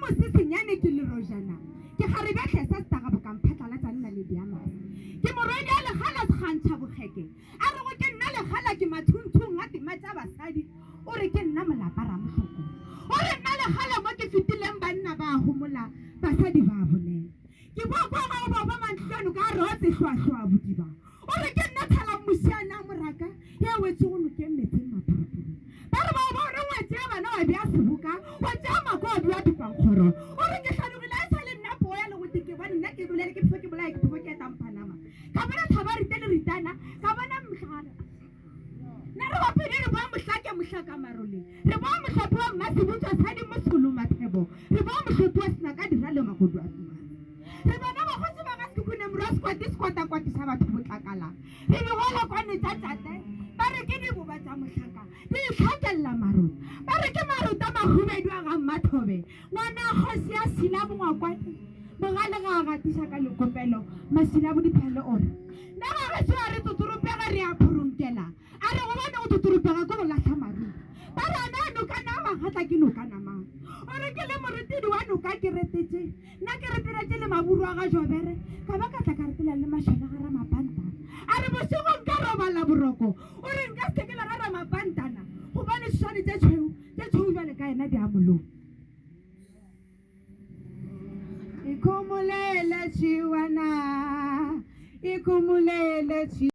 mosesenyane ke lerojana, ke kgarebe hlesa setaga bokamphatlalatša nna le diamase. Ke morwedi a legala sekgantšha bokgeke, a rego ke nna legala ke mathunthung a tema tša basadi, o re ke nna molapa ramohlokong. O re nna legala mo ke fetileng banna ba a homola, basadi ba a bolela. Ke boa kwa ga go bopa mantlwane ka rotse hlwahlwa bodiba. O re ke nna thala mmušiana a moraka ya wetšego nokeng metseng mapurupurung. Ba re bao ba o re ngwetši ya bana wa bea seboka, wa tšea mako wa bua dupankgoro. O re ke hlanogile a e sa le nna poo ya legote ke bone nna ke bolele ke phefo ke bolaya ke phefo ke eta mphanama. Ka bona thaba rite le ritana, ka bona mohlala. Na re bapedi re boa mohlake mohlaka marole, re boa mohlape wa mmasebotswa tshadi mosolo mathebo, re boa mohlopi wa senaka dira le magodu a tumatse. Re bona bakgotsi ba ga Sekhukhune morwa sekwati sekwatakwati sa batho botlakala, re digwala kwane tša tate, ba re ke diboba tša mohlaka di itlhakella marota, ba re ke marota mahubedu a ga Mmathobe, ngwana kgosi ya Sila Bongwakwane, bogale ga a gatiša ka lekopelo, Masila Bodiphele o re. Na ga gešo a re totorompega re a phoronkela? A re gobane go totorompega ke go lahla marumo. Ba re a na nokana a magatla ke nokana mang? O re ke le moretedi wa noka ke retetše, nna ke reteletše le maburu a ga Jobere, ka ba ka tla ka retela le mašole ga Ramapantana. A re bošego nka robala boroko, o re nka se ke la ra Ramapantana gobane swane tše tšhweu tše tšhweu bjale ka yena di a moloma. Ikhumulele tšhiwana, ikhumulele tšhiwana.